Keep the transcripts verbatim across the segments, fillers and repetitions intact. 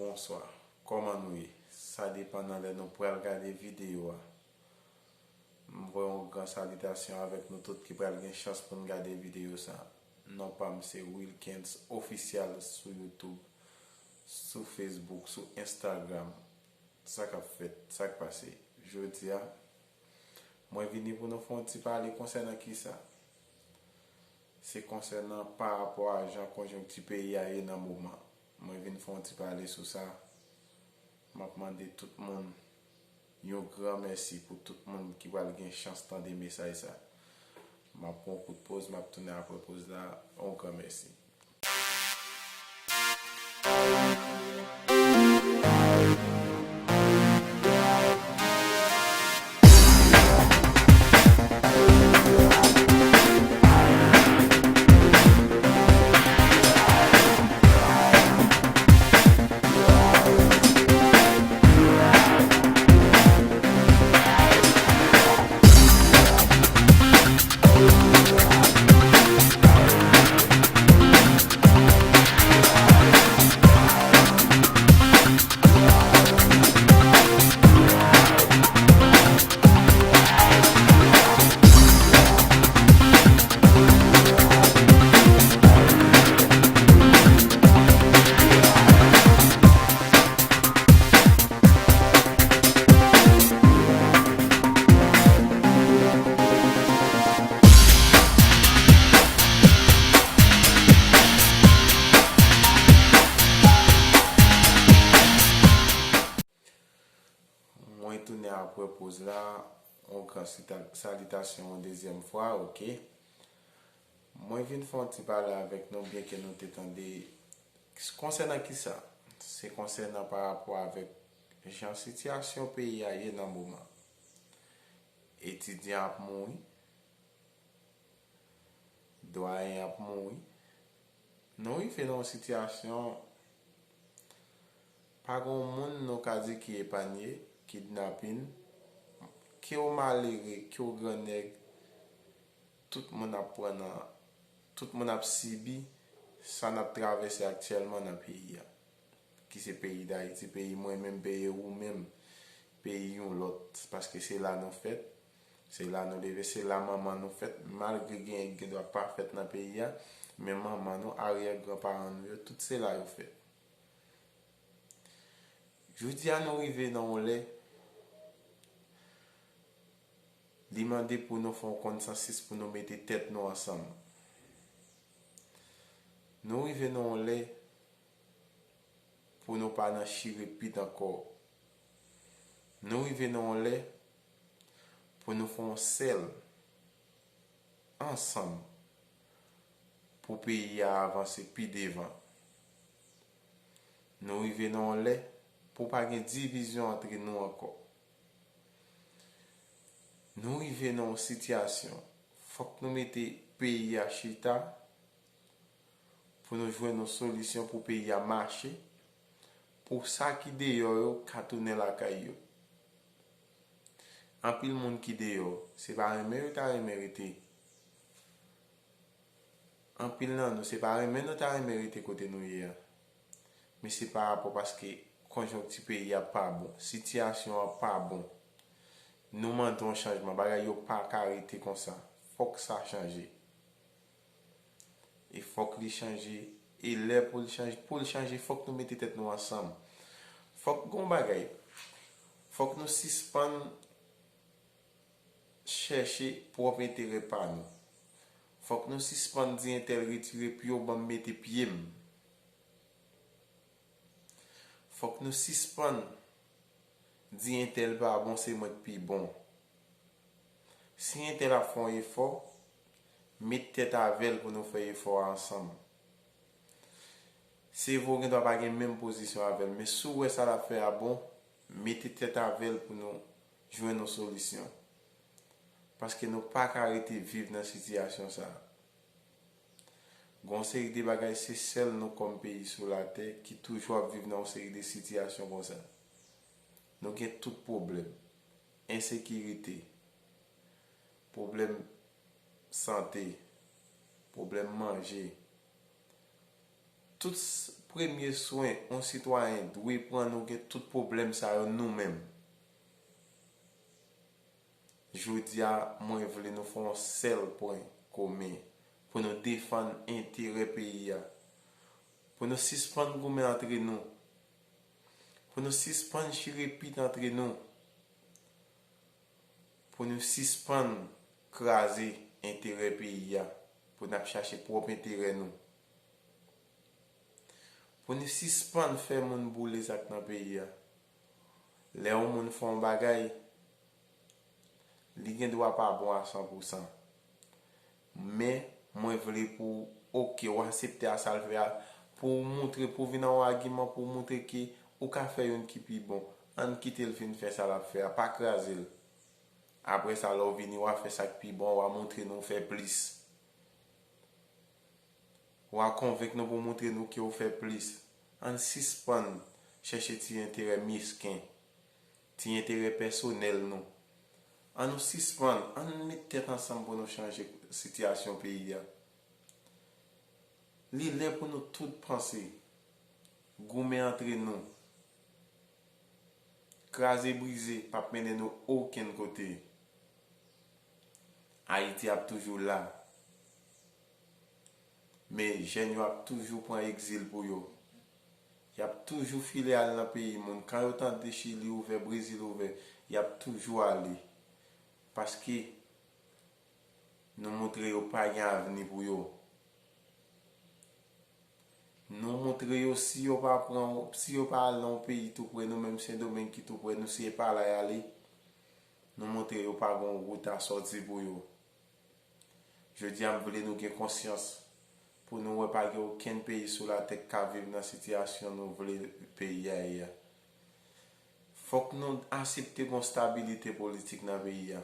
Bonswa, kòman nou ye? Sa depann nan lè nou pral gade videyo a. M voye yon gran salitasyon avèk nou tout ki pral gen chans pou n gade videyo sa. Non pa m se Wilkens Ofisyal sou YouTube, sou Facebook, sou Instagram. Sa k ap fèt? Sa k pase? Jodi a, mwen vini pou nou fè yon ti pale konsènan kisa? Se konsènan pa rapò a jan konjonkti peyi a ye nan moman. Mwen vin fè yon ti pale sou sa. M ap mande tout moun yon gran mèsi pou tout moun ki pral gen chans tande mesaj sa. M ap pran yon kout poz, m ap tounen apre poz la. Yon gran mèsi. Mwen tounen apre poz la, yon gran sita-, salitasyon yon dezyèm fwa, oke. Mwen vin fè yon ti pale avèk nou, byenke nou te tande. Konsènan kisa? Se konsènan pa rapò avèk jan sitiyasyon peyi a ye nan moman. Etidyan ap mouri, dwayen ap mouri. Nou rive nan yon sitiyasyon, pa gen yon moun nou ka di ki epanye, kidnapin, ke w malere, ke w grannèg, tout moun ap pran nan, tout moun ap sibi sa n ap travèse aktyèlman nan peyi a. Ki se peyi Dayiti, peyi mwen menm, peyi ou menm, peyi yon lòt, paske se la nou fèt, se la nou leve, se la manman nou fèt, malgre gen, gen dwa pa fèt nan peyi a, men manman nou, aryè granparan nou yo, tout se la yo fèt. Jodi a nou rive nan yon lè, li mande pou nou fè yon konsansis, pou nou mete tèt nou ansanm. Nou rive nan yon lè pou nou pa nan chire pit ankò. Nou rive nan yon lè pou nou fè yon sèl ansanm pou peyi a avanse pi devan. Nou rive nan yon lè pou pa gen divizyon antre nou ankò. Nou rive nan yon sitiyasyon, fòk nou mete peyi a chita pou nou jwenn yon solisyon pou peyi a mache, pou sa ki deyò yo ka tounen lakay yo. Anpil moun ki deyò, se pa renmen yo ta renmen rete. Anpil nan nou, se pa renmen nou ta renmen rete kote nou ye a. Men se pa rapò paske konjonkti peyi a pa bon, sitiyasyon an pa bon. Nou mande yon chanjman, bagay yo pa ka rete konsa. Fòk sa chanje. E fòk li chanje. E lè pou l chanje, pou l chanje, fòk nou mete tèt nou ansanm. Fòk gon bagay. Fòk nou sispann chèche pwòp enterè pa nou. Fòk nou sispann di entèl retire pye w ban m mete pye m. Fòk nou sispann di entèl pa bon, se mwen k pi bon. Si entèl ap fè yon efò, met tèt avè l pou nou fè efò a ansanm. Se vre w gen dwa pa gen menm pozisyon avè l, men si w wè sa l ap fè a bon, mete tèt avè l pou nou jwenn yon solisyon. Paske nou pa ka rete viv nan sitiyasyon sa a. Gon seri de bagay, se sèl nou kòm peyi sou latè ki toujou ap viv nan yon seri de sitiyasyon konsa. Nou gen tout pwoblèm. Ensekirite, pwoblèm sante, pwoblèm manje, Tout s- premye swen yon sitwayen dwe pran, nou gen tout pwoblèm sa yo nou menm. Jodi a, mwen vle nou fè yon sèl pwen komen pou nou defann enterè peyi a, pou nou sispann goumen antre nou, pou nou sispann chire pit antre nou, pou nou sispann kraze enterè peyi a, pou n ap chache pwòp enterè nou, pou nou sispann fè moun boule sa k nan peyi a. Lè yon moun fè yon bagay, li gen dwa pa bon a san pou san. Men, mwen vle pou, oke, w aksepte a sa l fè a, pou w moutre, pou w vin an yon agiman, pou w moutre ke ou ka fè youn ki pi bon. Ann kite l fin fè sa l ap fè a, pa kraze l. Apre sa, lè w vini, w a fè sa k pi bon, w a moutre nou fè plis. W a konvenk nou pou moutre nou ke w fè plis. Ann sispann chèche ti enterè mesken, ti enterè pèsonèl nou. Ann nou sispann, ann met tèt ansanm pou nou chanje sitiyasyon peyi a. Li lè pou nou tout panse, goumen antre nou. Kraze brize p ap mennen nou okenn kote. Ayiti ap toujou la. Men jèn yo ap toujou pran egzil pou yo. Y ap toujou file al nan peyi moun. Kan yo tande Chili ouvè, Brezil ouvè, y ap toujou ale. Paske nou montre yo pa gen avni pou yo. Nou montre yo si yo pa pran, si yo pa al nan yon peyi tou pre nou, menm Sendomeng ki tou pre nou, si e pa la y ale, nou montre yo pa gen yon wout a sòti pou yo. Jodi a, m vle nou gen konsyans pou nou wè pa gen okenn peyi sou latè k ka viv nan sitiyasyon nou vle peyi a ye a. Fòk nou aksepte gon stabilite politik nan peyi a.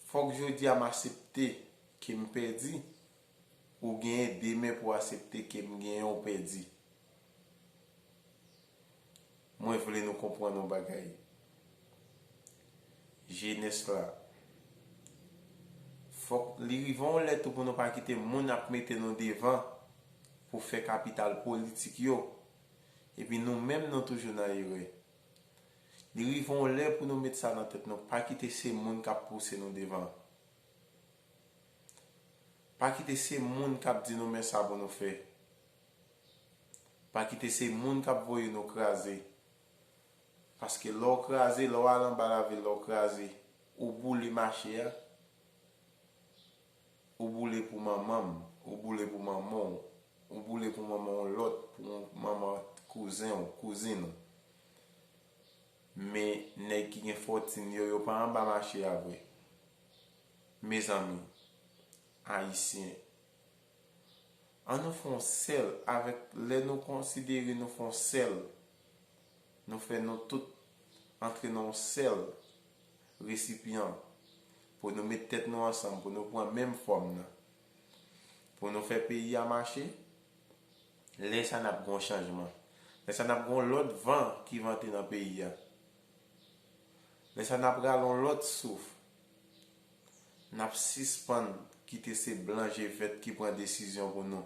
Fòk jodi a m aksepte ke m pèdi, ou genyen demen pou w aksepte ke m genyen ou pèdi. Mwen vle nou konprann yon bagay. Jenès la, fòk li rive yon lè tou pou nou pa kite moun ap mete nou devan pou fè kapital politik yo. Epi nou menm nou toujou nan erè. Li rive yon lè pou nou met sa nan tèt nou, pa kite se moun k ap pouse nou devan. Pa kite se moun k ap di nou men sa pou nou fè. Pa kite se moun k ap voye nou kraze. Paske lè w kraze, lè w al anba lavil, lè w kraze, ou boule mache a, ou boule pou manman m, ou boule pou manman w, ou boule pou manman yon lòt, pou manman kouzen w, kouzin w. Men nèg ki gen fòtin yo, yo pa anba mache a vre. Mezanmi, Ayisyen, ann nou fè yon sèl avèk, lè nou konsidere nou fè yon sèl, nou fè nou tout antre nan yon sèl resipyan pou nou met tèt nou ansanm, pou nou pran menm fòm nan, pou nou fè peyi a mache, lè sa n ap gen yon chanjman. Lè sa n ap gen yon lòt van ki vante nan peyi a. Lè sa n ap rale yon lòt souf. N ap sispann kite se blan je vèt ki pran desizyon pou nou.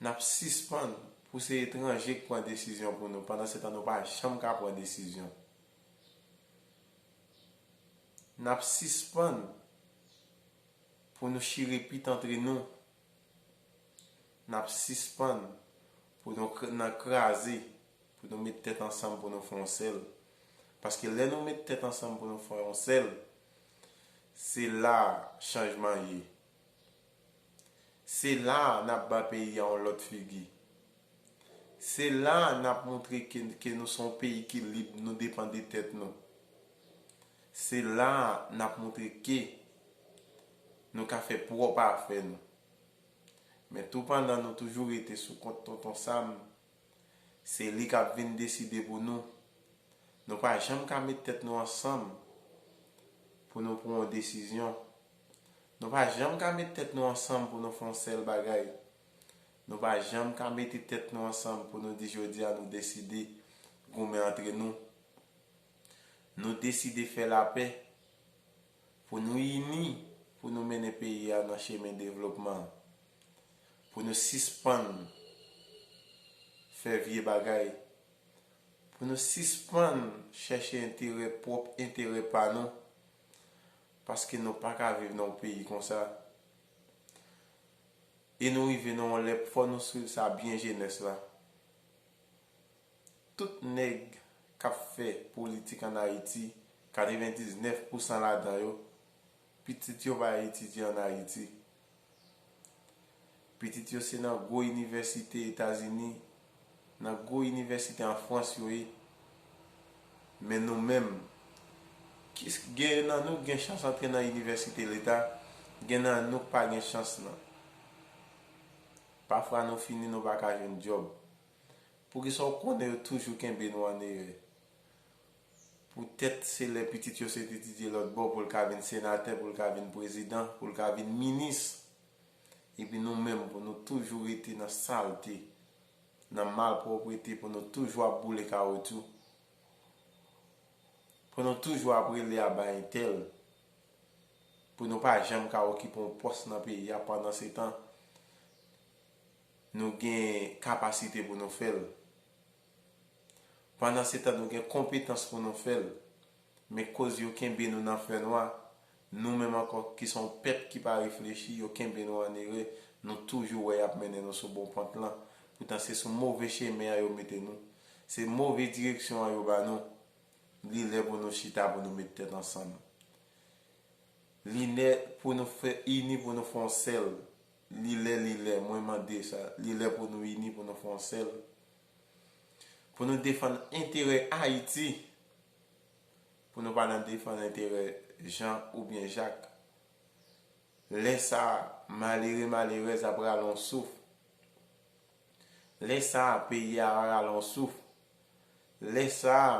N ap sispann pou se etranje k pran desizyon pou nou, pandan se tan nou pa janm ka pran desizyon. N ap sispann pou nou chire pit antre nou. N ap sispann pou nou kr- nan kraze, pou nou met tèt ansanm pou nou fè yon sèl. Paske lè nou met tèt ansanm pou nou fè yon sèl, se la chanjman ye. Se la n ap ba peyi a yon lòt figi. Se la n ap montre ke, ke nou se yon peyi ki lib, nou depann de tèt nou. Se la n ap montre ke nou ka fè pwòp afè nou. Men tou pandan nou toujou rete sou kont Tonton Sam, se li k ap vin deside pou nou. Nou pa janm ka met tèt nou ansanm pou nou pran yon desizyon. Nou pa janm ka met tèt nou ansanm pou nou fè yon sèl bagay. Nou pa janm ka mete tèt nou ansanm pou nou di jodi a nou deside goumen antre nou. Nou deside fè lapè pou nou ini, pou nou mennen peyi a nan chemen devlopman, pou nou sispann fè vye bagay, pou nou sispann chèche enterè, pwòp enterè pa nou, paske nou pa ka viv nan yon peyi konsa. E nou rive nan yon lè, fò nou swiv sa byen, jenès la. Tout nèg k ap fè politik ann Ayiti, katrevendiznèf pousan ladan yo, pitit yo pa etidye ann Ayiti. Pitit yo se nan gwo inivèsite Etazini, nan gwo inivèsite an Frans yo ye. Men nou menm, ki, gen nan nou gen chans antre nan inivèsite leta, gen nan nou k pa gen chans nan. Pafwa nou fini, nou pa ka jwenn djòb. Poukisa w konnen yo toujou kenbe nou an erè? Poutèt se lè pitit yo sot etidye lòt bò pou l ka vin senatè, pou l ka vin prezidan, pou l ka vin minis. Epi nou menm, pou nou toujou rete nan salte, nan malpwòpte, pou nou toujou ap boule kawotchou, pou nou toujou ap rele aba entèl, pou nou pa janm ka okipe yon pòs nan peyi a, pandan se tan, nou gen kapasite pou nou fè l. Pandan se tan, nou gen konpetans pou nou fè l. Men koz yo kenbe nou nan fènwa, nou menm ankò ki se yon pèp ki pa reflechi, yo kenbe nou an erè, nou toujou wè y ap mennen nou sou bon pant lan. Poutan se sou move chemen an yo mete nou. Se move direksyon an yo ba nou. Li lè pou nou chita, pou nou met tèt ansanm. Li lè pou nou fè ini, pou nou fè yon sèl. Li lè, li lè, mwen mande sa. Li lè pou nou ini, pou nou fè yon sèl. Pou nou defann enterè Ayiti. Pou nou pa nan defann enterè Jan oubyen Jak. Lè sa a, malere, malerèz ap rale yon souf. Lè sa a, peyi a rale yon souf. Lè sa a,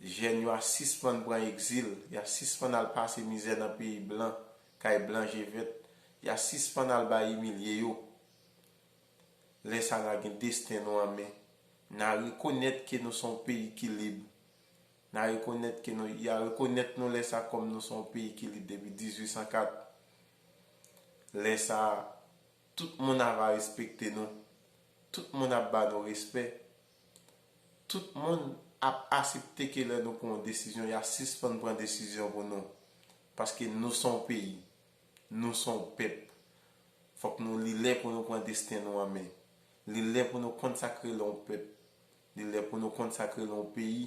jèn yo a sispann pran egzil, y a sispann al pase mizè nan peyi blan, kay blan je vèt, y a sispann al bay imilye yo. Lè sa a, n a gen desten nou an men. N a rekonèt ke nou se yon peyi ki lib. N a rekonèt ke nou, y a rekonèt nou lè sa a kòm nou se yon peyi ki lib depi dizuit san kat. Lè sa a, tout moun ava respekte nou. Tout moun ap ba nou respè. Tout moun ap asepte ke lè nou pran yon desizyon, y a sispann pran desizyon pou nou. Paske nou se yon peyi. Nou se yon pèp. Fòk nou, li lè pou nou pran desten nou an men. Li lè pou nou konn sa k rele yon pèp. Li lè pou nou konn sa k rele yon peyi.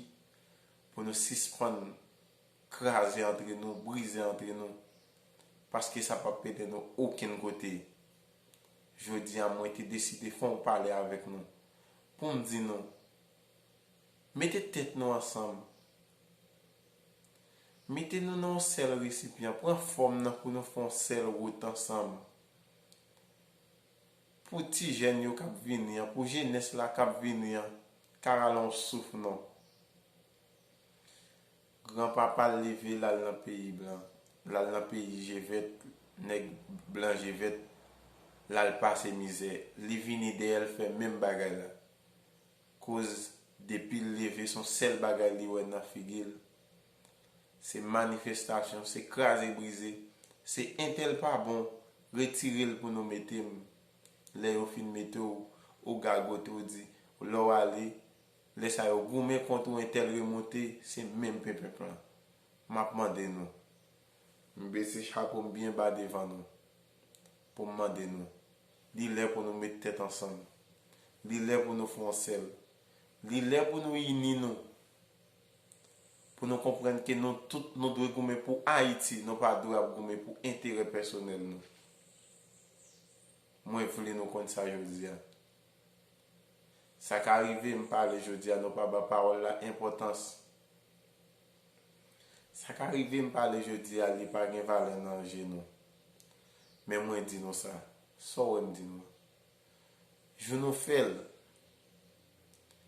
Pou nou sispann kraze antre nou, brize antre nou. Paske sa p ap mennen nou okenn kote. Jodi a, mwen te deside fè yon pale avèk nou. Pou m di nou, mete tèt nou ansanm. Mete nou nan yon sèl resipyan. Pran fòm nan pou nou fè yon sèl wout ansanm. Pou ti jèn yo k ap vini an, pou jenès la k ap vini an, ka rale yon souf non. Granpapa l leve, l al nan peyi blan, l al nan peyi je vèt, nèg blan je vèt, l al pase mizè. Li vini dèyè, l fè menm bagay la. Koz depi l leve, se yon sèl bagay li wè nan figi l. Se manifestasyon, se kraze brize, se entèl pa bon, retire l pou nou mete m. Lè yo fin mete w, ou gagote, ou di, lè w ale, lè sa yo goumen kont ou, entèl remonte, se menm penpenp lan. M ap mande nou. M bese chapo m byen ba devan nou. Pou m mande nou. Li lè pou nou met tèt ansanm. Li lè pou nou fè yon sèl. Li lè pou nou ini nou. Pou nou konprann ke nou tout, nou dwe goumen pou Ayiti, nou pa dwe ap goumen pou enterè pèsonèl nou. Mwen vle nou konn sa jodi a. Sa ka rive m pale jodi a, nou pa ba pawòl la enpòtans. Sa ka rive m pale jodi a, li pa gen valè nan je nou. Men mwen di nou sa. Sa w wè m di nou? Jou nou fè l.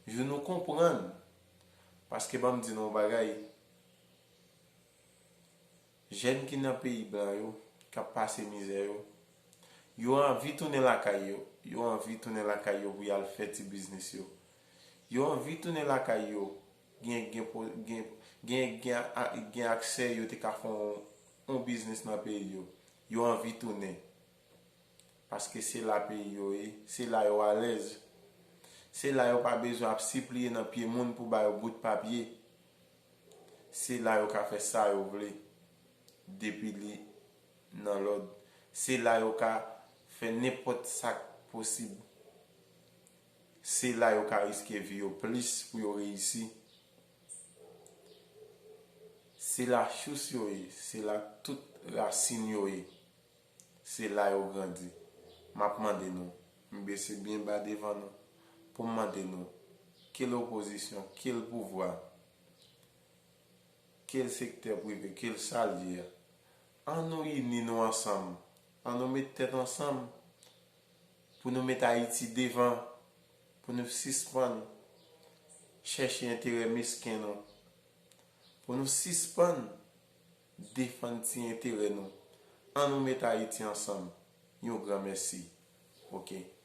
Jou nou konprann. Paske ban m di nou yon bagay. Jèn ki nan peyi blan yo, k ap pase mizè yo, yo anvi tounen lakay yo. Yo anvi tounen lakay yo pou y al fè ti biznis yo. Yo anvi tounen lakay yo, gen, gen, po- gen, gen, gen, a- gen aksè yo te ka fè yon, yon biznis nan peyi yo. Yo anvi tounen. Paske se la peyi yo ye, se la yo alèz. Se la yo pa bezwen ap sipliye nan pye moun pou ba yo bout papye. Se la yo ka fè sa yo vle, depi li nan lòd. Se la yo ka fè nenpòt sa k posib. Se la yo ka riske vi yo plis pou yo reyisi. Se la chous yo ye, se la tout rasin yo ye. Se la yo grandi. M ap mande nou, m bese byen ba devan nou, pou m mande nou, ke l opozisyon, ke l pouvwa, ke l sektè prive, ke l sa l ye a, an nou ini nou ansanm, an nou met tèt ansanm pou nou met Ayiti devan, pou nou sispann chèche enterè mesken nou, pou nou sispann defann ti enterè nou. An nou met Ayiti ansanm. Yon gran mèsi. Oke.